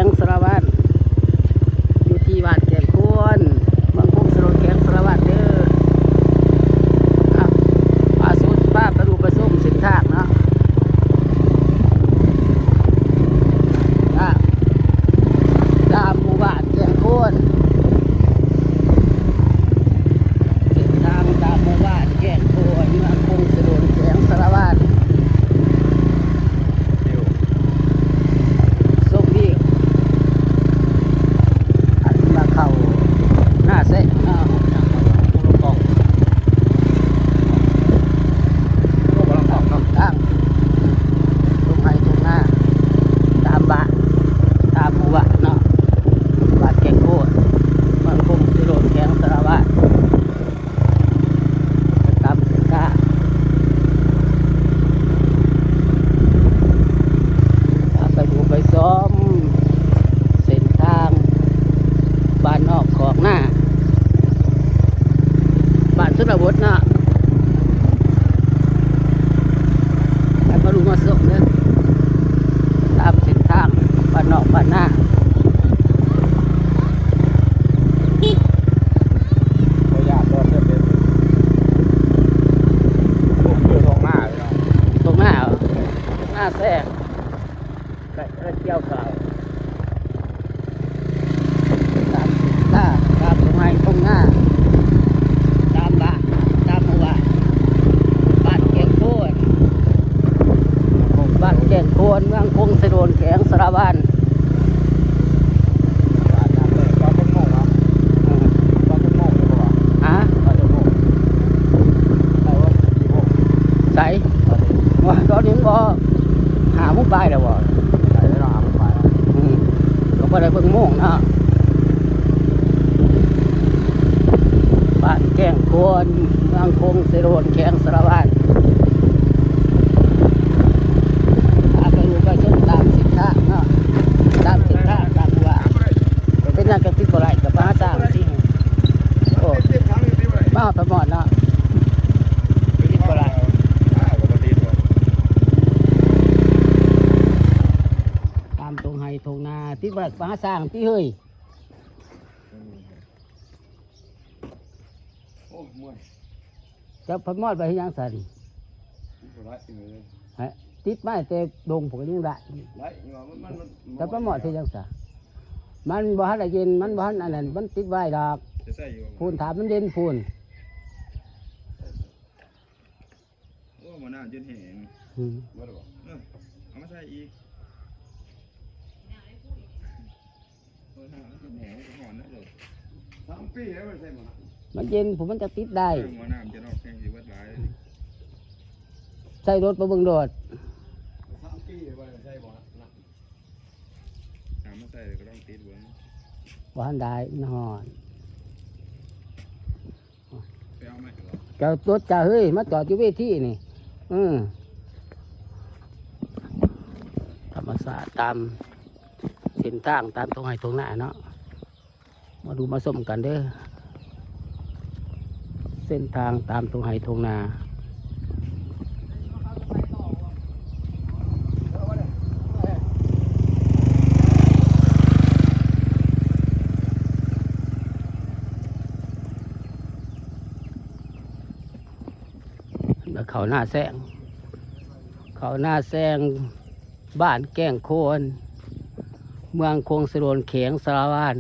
ງສາລະວັນ ຢູ່ທີ່ບ້ານແກ້ງໂຄນ ເມືອງຄົງເຊໂດນ ແຂວງສາລະວັນເດີ. ອາ ອາ ສາມາດພາໄປດູໄປຊົມເສັ້ນທາງເນາະ ຕາມ ຕາມໝູ່ບ້ານແກ້ງໂຄນ ເສັ້ນທາງຕາມໝູ່ບ້ານແກ້ງໂຄນ ເມືອງຄົງເຊໂດນ ແຂວງສາລະວັນ. ຊົມວິວ ອັນມາເຂົ້ານາແຊງເນາະ ທາງທົ່ງໄຮ່ທົ່ງນາ ຕາມບ້ານ ຕາມໝູ່ບ້ານເນາະ ບ້ານແກ້ງໂຄນ ເມືອງຄົງເຊໂດນ ແຂວງສາລະວັນ. ຕາມເສັ້ນທາງ ພາໄປດູໄປຊົມເສັ້ນທາງບ້ານນອກຄອກນາ ບ້ານຊົນນະບົດເນາະ ໃຫ້ມາດູມາຊົມເດີ ຕາມເສັ້ນທາງບ້ານນອກບ້ານນາ. ບໍ່ຢາກ ບໍ່ຈຳເປັນ ໂອ້ ຄືທົ່ງນາເນາະ ທົ່ງນາ ທົ່ງນາແຊງ ໃກ້ເກີດກ່ຽວເຂົ້າ ຕາມ ຕາມທົ່ງໄຮ່ທົ່ງນາ ຕາມບ້ານ ຕາມໝູ່ບ້ານ ບ້ານແກ້ງໂຄນ ບ້ານແກ້ງໂຄນ ເມືອງຄົງເຊໂດນ ແຂວງສາລະວັນ. ອືມ ຮະ? ໃສ? ຕອນນີ້ມັນບໍ່ ຫ້າໂມງປາຍແລ້ວບໍ່? ອືມ ກໍບໍ່ໄດ້ເບິ່ງໂມງເນາະ. ບ້ານແກ້ງໂຄນ ເມືອງຄົງເຊໂດນ ແຂວງສາລະວັນ. ພາໄປດູໄປຊົມຕາມເສັ້ນທາງເນາະ ຕາມເສັ້ນທາງ ຕາມວ່າ ເປັນຫຍັງກໍຕິດບໍ່ໄດ້ ກໍມາຫາຊ່າງຊິ. ໂອ້ ມາຮອດປາໝອດເນາະ ຕິດບໍ່ໄດ້ ຕາມທົ່ງໄຮ່ທົ່ງນາ ຕິດບໍ່ໄດ້ ມາຫາຊ່າງຕິເຮີ້ຍ. ໂອ້ຍ ເມື່ອຍ. ເຈົ້າປາໝອດໄປເຮັດຫຍັງຊັ້ນ? ຕິດບໍ່ໄດ້ເລີຍ. ຮະ? ຕິດມາແຕ່ດົງພຸ້ນກໍຍັງໄດ້. ໄດ້ ມັນ ມັນ ມັນ ເຈົ້າປາໝອດເຮັດຫຍັງຊະ? ມັນບໍ່ທັນໄດ້ເຢັນ ມັນບໍ່ທັນອັນນັ້ນ ມັນຕິດໄວ້ດອກ. ໄດ້ໃຊ້ຢູ່. ພຸ້ນ ຖ້າມັນເຢັນພຸ້ນ. ໂອ້ ໝໍ້ນ້ຳຈົນແຫ້ງ. ອືມ ເບິດແລ້ວບໍ່? ເອີ ເອົາມາໃສ່ອີກ. ໝໍ້ນ້ຳມັນຈົນແຫ້ງ ມັນກໍຮ້ອນນະໂລດ. ສາມປີແລ້ວບໍ່ໄດ້ໃສ່ໝໍ້ນ້ຳ. ມັນເຢັນພຸ້ນ ມັນຈະຕິດໄດ້. ເອີ ໝໍ້ນ້ຳຈະນອກແຮງຊິເບິດຫຼາຍ. ໃສ່ລົດໄປເບິ່ງໂລດ. ສາມປີແລ້ວບໍ່ໄດ້ໃສ່ໝໍ້ນ້ຳ. ເອົາມາໃສ່ແລ້ວກໍລອງຕິດເບິ່ງ. ບໍ່ທັນໄດ້ ມັນຮ້ອນ. ໄປເອົາໃໝ່ບໍ່? ຈອດລົດຈ້າເຮີ້ຍ ມາຈອດຢູ່ເວທີນີ້. ເອີ ທຳມະຊາດຕາມເສັ້ນທາງ ຕາມທົ່ງໄຮ່ທົ່ງນາເນາະ. ມາດູມາຊົມກັນເດີ ເສັ້ນທາງຕາມທົ່ງໄຮ່ທົ່ງນາ. ເຂົ້ານາແຊງ ເຂົ້ານາແຊງ ບ້ານແກ້ງໂຄນ ເມືອງຄົງເຊໂດນ ແຂວງສາລະວັນ.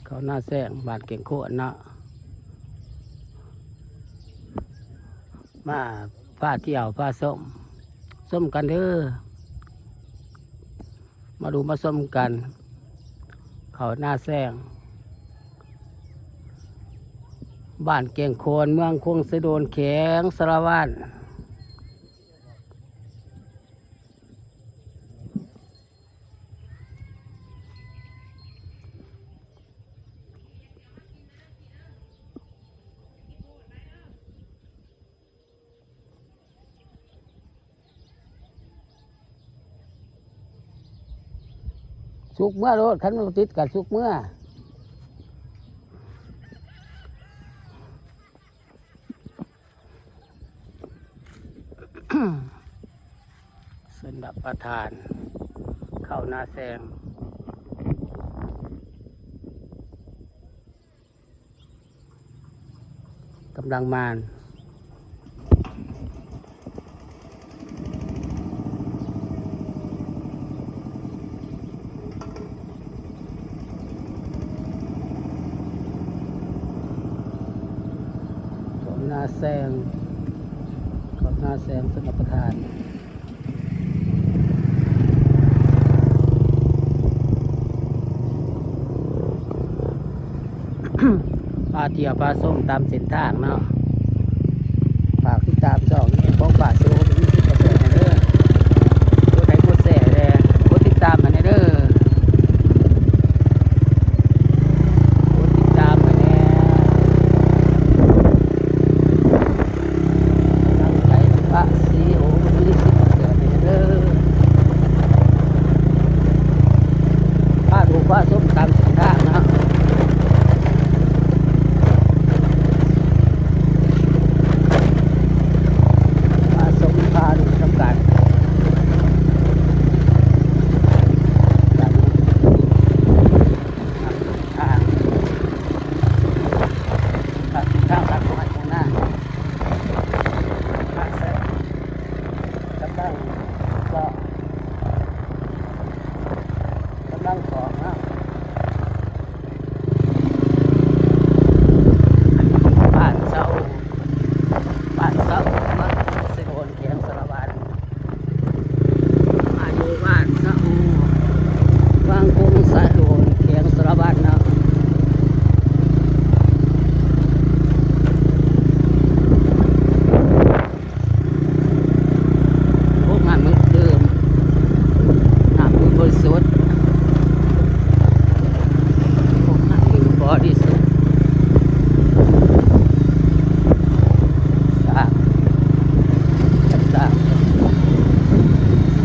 ເຂົ້ານາແຊງ ບ້ານແກ້ງໂຄນເນາະ. ມາພາທ່ຽວພາຊົມ ຊົມກັນເດີ. ມາດູມາຊົມກັນ ເຂົ້ານາແຊງ ບ້ານແກ້ງໂຄນ ເມືອງຄົງເຊໂດນ ແຂວງສາລະວັນ. ສຸກເມືອໂລດ ຄັນມັນບໍ່ຕິດກໍສຸກເມືອ. ເຊິ່ນລະປະທານ ເ ເຂົ້ານາແຊງ ກຳລັງມານ ເຂົ້ານາແຊງ ເຂົ້ານາແຊງຊົນລະປະທານ. ພາທ່ຽວພາຊົມຕາມເສັ້ນທາງເນາະ. ຝາກຕິດຕາມຊ່ອງຂອງປ້າໂຊ ມີສິດກະແສແດ່ເດີ. ກົດໄລກົດແຊແດ່ ກົດຕິດຕາມໃຫ້ແດ່ເດີ. ກົດຕິດຕາມໃຫ້ແດ່. ກຳລັງໃຈພະສີໂອ ມີສິດເກີດເດີ. ພາດູພາຊົມຕາມເສັ້ນທາງເນາະ. ພາຊົມພາດູນຳກັນ. ທາງ ທາງ ທາງ ທາງ ທາງໜ້າ ທາງແຊງ ກຳລັງເຈາະ ກຳລັງກອກເນາະ. ບ້ານເຊົາ ບ້ານເຊົາ ເມືອງ ແຂວງສາລະວັນ. ມາຢູ່ບ້ານສະໂຮ ວັງກົງສະໂຮ ແຂວງສາລະວັນເນາະ. ໂອ້ ນ້ຳດື່ມ ນ້ຳດື່ມບໍລິສຸດ ໂອ້ ນ້ຳດື່ມບໍລິສຸດ. ສາ ສາ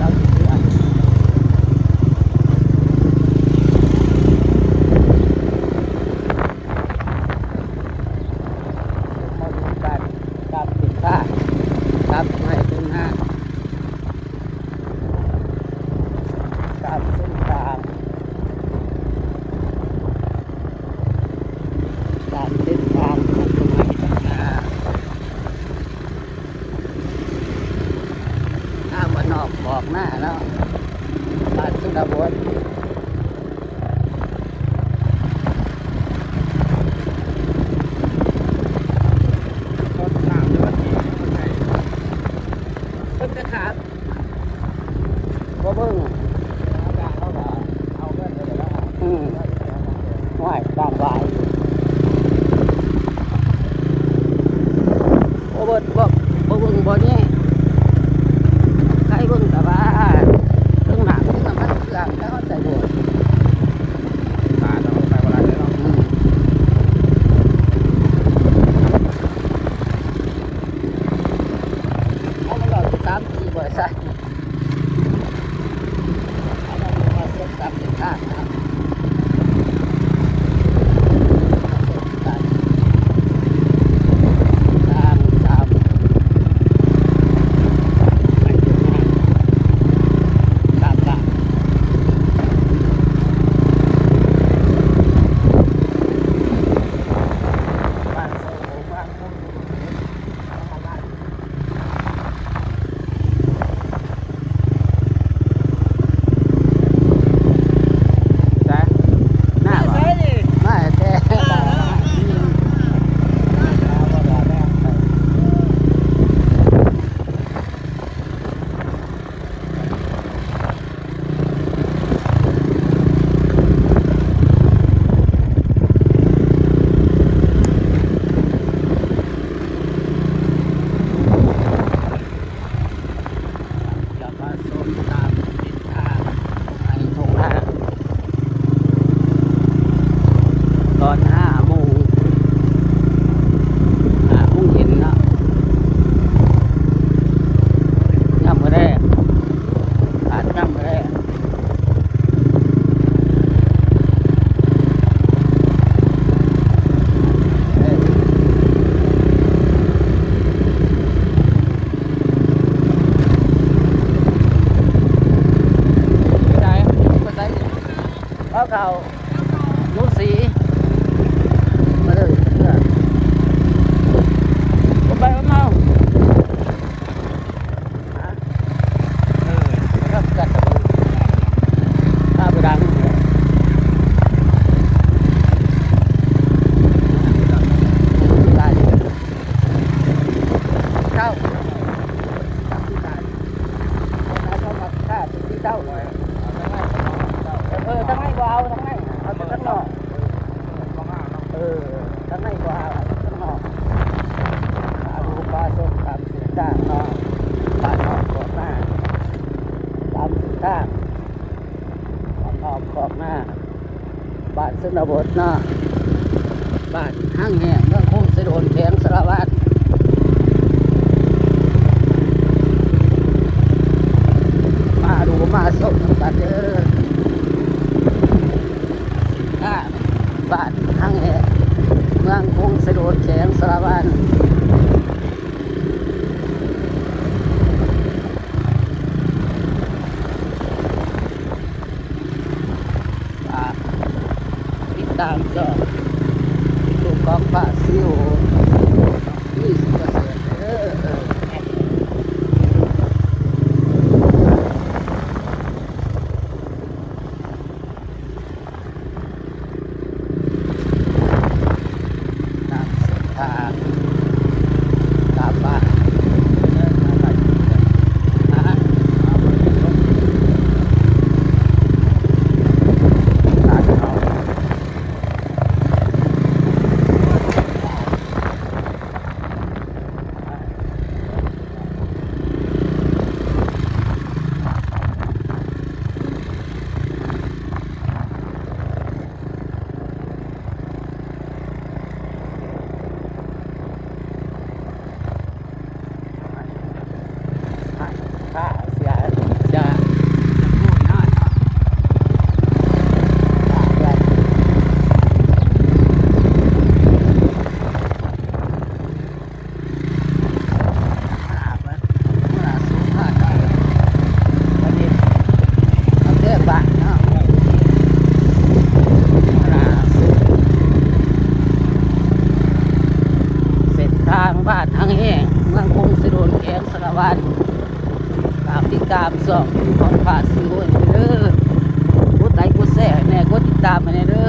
ລາວເຊື່ອ ມາດູກັນ ຕາມເສັ້ນທາງ ຕາມໄຮ່ຕາມນາ ຕາມເສັ້ນທາງ ຕາມເສັ້ນທາງຂອງໄຮ່ທາງນາ. ທາງບ້ານນອກຂອກນາເນາະ ບ້ານຊົນນະບົດ. ເບິ່ງແຕ່ຂາ ບໍ່ເບິ່ງ ອືມ ຫ້ວຍ ຕ່າງວາຍ ບໍ່ເບິ່ງ ບໍ່ ບໍ່ເບິ່ງບໍ່ແຍງ ໃກ້ເບິ່ງແຕ່ວ່າເທິງໜ້າ ເທິງນ້ຳມັນເຄື່ອງ ແລ້ວເຮົາໃສ່ໂດດ ຕາເຮົາໄປບໍ່ໄດ້ເລີຍເນາະ ອືມ. ເອົາມັນເວົ້າຢູ່ສາມປີບໍ່ໄດ້ໃສ່ ເອົາມາເບິ່ງວ່າເສັ້ນທາງເສັ້ນທາງນະ ເສັ້ນທາງ ທາງ ຈະມາຊົມຕາມເສັ້ນທາງໃນທົ່ງນາ ຕອນຫ້າໂມງ ຫ້າໂມງເຢັນເນາະ ຍາມມື້ແລງ ອາດຍາມມື້ແລງ. ຢູ່ໃສ? ເອົາ ລຸງສີ ມາເດີເພື່ອນ ບໍ່ໄປບໍ່ເມົາ ເອີ ເລີ່ມກັນ ຕາບໍ່ດັງ ເຈົ້າ ເອີ ທາງໃນບໍ່ເອົາ ທາງໃນ ເອົາແຕ່ທາງນອກ ເອີ ທາງໃນບໍ່ເອົາ ທາງນອກ ອາ ອາລຸມາສົມຕາມເສັ້ນທາງເນາະ ບ້ານນອກຄອກນາ ຕາມເສັ້ນທາງ ບ້ານນອກຄອກນາ ບ້ານຊົນນະບົດເນາະ ບ້ານຮັງແຮງ ເມືອງຄົງໄຊໂດນ ແຂວງສາລະວັນ ມາດູມາຊົມນຳກັນເດີ ບ້ານຮັງແຮງ ເມືອງຄົງໄຊໂດນ ແຂວງສາລະວັນ. ຝາກຕິດຕາມຊ່ອງຢູທູບຂອງປ້າຊິວ ມີສຸກກະເສດເດີ. ຕາມເສັ້ນທາງ ຕາມບ້ານ ເສັ້ນທາງບ້ານຮັງແຮງ ເມືອງຄົງໄຊໂດນ ແຂວງສາລະວັນ ຝາກຕິດຕາມຊ່ອງຂອງປ້າຊິວເດີ ກົດໄລກົດແຊໃຫ້ແດ່ ກົດຕິດຕາມໃຫ້ແດ່ເດີ.